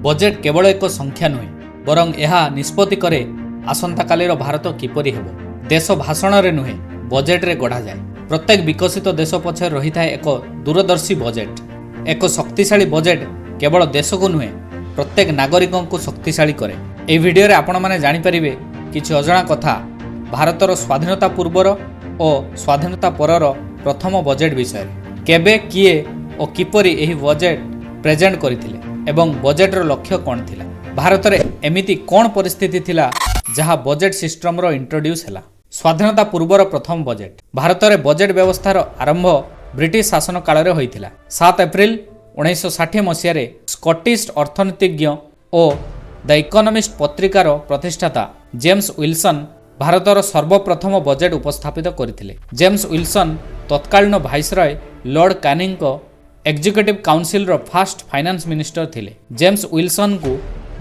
Budget କେବଳ ଏକ ସଂଖ୍ୟା ନୁହେଁ, ବରଂ ଏହା ନିଷ୍ପତ୍ତି କରେ ଆସନ୍ତାକାଲିର ଭାରତ କିପରି ହେବ। ଦେଶ ଭାଷଣରେ ନୁହେଁ, ବଜେଟ୍ରେ ଗଢ଼ାଯାଏ। ପ୍ରତ୍ୟେକ ବିକଶିତ ଦେଶ ପଛରେ ରହିଥାଏ ଏକ ଦୂରଦର୍ଶୀ ବଜେଟ୍। ଏକ ଶକ୍ତିଶାଳୀ ବଜେଟ୍ କେବଳ ଦେଶକୁ ନୁହେଁ, ପ୍ରତ୍ୟେକ ନାଗରିକଙ୍କୁ ଶକ୍ତିଶାଳୀ କରେ। ଏହି ଭିଡ଼ିଓରେ ଆପଣମାନେ ଜାଣିପାରିବେ କିଛି ଅଜଣା କଥା ଭାରତର ସ୍ୱାଧୀନତା ପୂର୍ବର ଓ ସ୍ୱାଧୀନତା ପରର ପ୍ରଥମ ବଜେଟ୍ ବିଷୟରେ। କେବେ, କିଏ ଓ କିପରି ଏହି ବଜେଟ୍ ପ୍ରେଜେଣ୍ଟ କରିଥିଲେ ଏବଂ ବଜେଟ୍ର ଲକ୍ଷ୍ୟ କ'ଣ ଥିଲା? ଭାରତରେ ଏମିତି କ'ଣ ପରିସ୍ଥିତି ଥିଲା ଯାହା ବଜେଟ୍ ସିଷ୍ଟମର ଇଣ୍ଟ୍ରୋଡ୍ୟୁସ୍ ହେଲା? ସ୍ୱାଧୀନତା ପୂର୍ବର ପ୍ରଥମ ବଜେଟ୍। ଭାରତରେ ବଜେଟ୍ ବ୍ୟବସ୍ଥାର ଆରମ୍ଭ ବ୍ରିଟିଶ ଶାସନ କାଳରେ ହୋଇଥିଲା। 7 ଏପ୍ରିଲ 1960 ମସିହାରେ ସ୍କଟିଶ ଅର୍ଥନୀତିଜ୍ଞ ଓ ଦ ଇକୋନୋମିଷ୍ଟ ପତ୍ରିକାର ପ୍ରତିଷ୍ଠାତା ଜେମ୍ସ ୱିଲସନ୍ ଭାରତର ସର୍ବପ୍ରଥମ ବଜେଟ୍ ଉପସ୍ଥାପିତ କରିଥିଲେ। ଜେମ୍ସ ୱିଲସନ୍ ତତ୍କାଳୀନ ଭାଇସରୟ ଲର୍ଡ କାନିଂଙ୍କ ଏକ୍ଜିକ୍ୟୁଟିଭ୍ କାଉନସିଲର ଫାଷ୍ଟ ଫାଇନାନ୍ସ ମିନିଷ୍ଟର ଥିଲେ। ଜେମ୍ସ ୱିଲସନ୍ଙ୍କୁ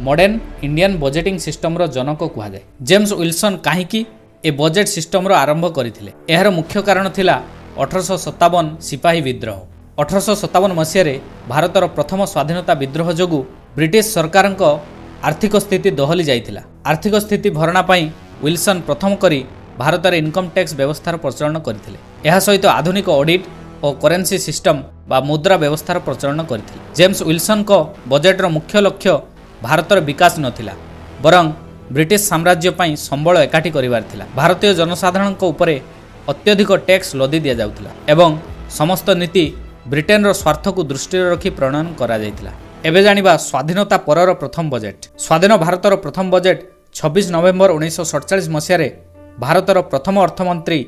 ମଡର୍ଣ୍ଣ ଇଣ୍ଡିଆନ୍ ବଜେଟିଂ ସିଷ୍ଟମର ଜନକ କୁହାଯାଏ। ଜେମ୍ସ ୱିଲସନ୍ କାହିଁକି ଏ ବଜେଟ୍ ସିଷ୍ଟମର ଆରମ୍ଭ କରିଥିଲେ? ଏହାର ମୁଖ୍ୟ କାରଣ ଥିଲା 1857 ସିପାହୀ ବିଦ୍ରୋହ। 1857 ମସିହାରେ ଭାରତର ପ୍ରଥମ ସ୍ୱାଧୀନତା ବିଦ୍ରୋହ ଯୋଗୁଁ ବ୍ରିଟିଶ ସରକାରଙ୍କ ଆର୍ଥିକ ସ୍ଥିତି ଦୋହଲି ଯାଇଥିଲା। ଆର୍ଥିକ ସ୍ଥିତି ଭରଣା ପାଇଁ ୱିଲସନ୍ ପ୍ରଥମ କରି ଭାରତରେ ଇନକମ୍ ଟ୍ୟାକ୍ସ ବ୍ୟବସ୍ଥାର ପ୍ରଚଳନ କରିଥିଲେ। ଏହା ସହିତ ଆଧୁନିକ ଅଡିଟ୍ ଓ କରେନ୍ସି ସିଷ୍ଟମ ବା ମୁଦ୍ରା ବ୍ୟବସ୍ଥାର ପ୍ରଚଳନ କରିଥିଲେ। ଜେମ୍ସ ୱିଲସନ୍ଙ୍କ ବଜେଟ୍ର ମୁଖ୍ୟ ଲକ୍ଷ୍ୟ ଭାରତର ବିକାଶ ନଥିଲା, ବରଂ ବ୍ରିଟିଶ ସାମ୍ରାଜ୍ୟ ପାଇଁ ସମ୍ବଳ ଏକାଠି କରିବାର ଥିଲା। ଭାରତୀୟ ଜନସାଧାରଣଙ୍କ ଉପରେ ଅତ୍ୟଧିକ ଟ୍ୟାକ୍ସ ଲଦି ଦିଆଯାଉଥିଲା ଏବଂ ସମସ୍ତ ନୀତି ବ୍ରିଟେନର ସ୍ୱାର୍ଥକୁ ଦୃଷ୍ଟିରେ ରଖି ପ୍ରଣୟନ କରାଯାଇଥିଲା। ଏବେ ଜାଣିବା ସ୍ୱାଧୀନତା ପରର ପ୍ରଥମ ବଜେଟ୍। ସ୍ୱାଧୀନ ଭାରତର ପ୍ରଥମ ବଜେଟ୍ 26 ନଭେମ୍ବର 1947 ମସିହାରେ ଭାରତର ପ୍ରଥମ ଅର୍ଥମନ୍ତ୍ରୀ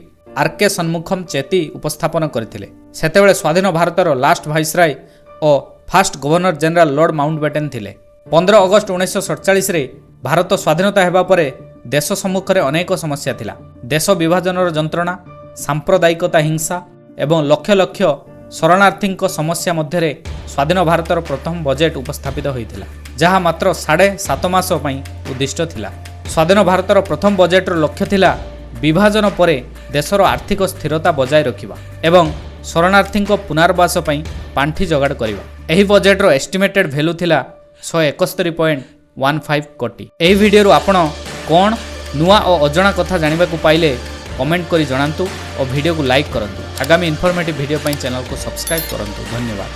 ଆର୍ କେ ସନ୍ମୁଖମ ଚେତି ଉପସ୍ଥାପନ କରିଥିଲେ। ସେତେବେଳେ ସ୍ୱାଧୀନ ଭାରତର ଲାଷ୍ଟ ଭାଇସରାୟ ଓ first governor general lord Mount batten ଥିଲେ। 15 ଅଗଷ୍ଟ 1947ରେ ଭାରତ ସ୍ୱାଧୀନତା ହେବା ପରେ ଦେଶ ସମ୍ମୁଖରେ ଅନେକ ସମସ୍ୟା ଥିଲା। ଦେଶ ବିଭାଜନର ଯନ୍ତ୍ରଣା, ସାମ୍ପ୍ରଦାୟିକତା, ହିଂସା ଏବଂ ଲକ୍ଷ ଲକ୍ଷ ଶରଣାର୍ଥୀଙ୍କ ସମସ୍ୟା ମଧ୍ୟରେ ସ୍ୱାଧୀନ ଭାରତର ପ୍ରଥମ ବଜେଟ୍ ଉପସ୍ଥାପିତ ହୋଇଥିଲା, ଯାହା ମାତ୍ର 7.5 ମାସ ପାଇଁ ଉଦ୍ଦିଷ୍ଟ ଥିଲା। ସ୍ୱାଧୀନ ଭାରତର ପ୍ରଥମ ବଜେଟ୍ର ଲକ୍ଷ୍ୟ ଥିଲା ବିଭାଜନ ପରେ ଦେଶର ଆର୍ଥିକ ସ୍ଥିରତା ବଜାୟ ରଖିବା ଏବଂ ଶରଣାର୍ଥୀଙ୍କ ପୁନର୍ବାସ ପାଇଁ ପାଣ୍ଠି ଯୋଗାଡ଼ କରିବା। ଏହି ବଜେଟ୍ର ଏଷ୍ଟିମେଟେଡ୍ ଭ୍ୟାଲୁ ଥିଲା 171.15 କୋଟି। ଏହି ଭିଡ଼ିଓରୁ ଆପଣ କ'ଣ ନୂଆ ଓ ଅଜଣା କଥା ଜାଣିବାକୁ ପାଇଲେ, କମେଣ୍ଟ କରି ଜଣାନ୍ତୁ ଓ ଭିଡ଼ିଓକୁ ଲାଇକ୍ କରନ୍ତୁ। ଆଗାମୀ ଇନଫର୍ମେଟିଭ୍ ଭିଡ଼ିଓ ପାଇଁ ଚ୍ୟାନେଲକୁ ସବସ୍କ୍ରାଇବ୍ କରନ୍ତୁ। ଧନ୍ୟବାଦ।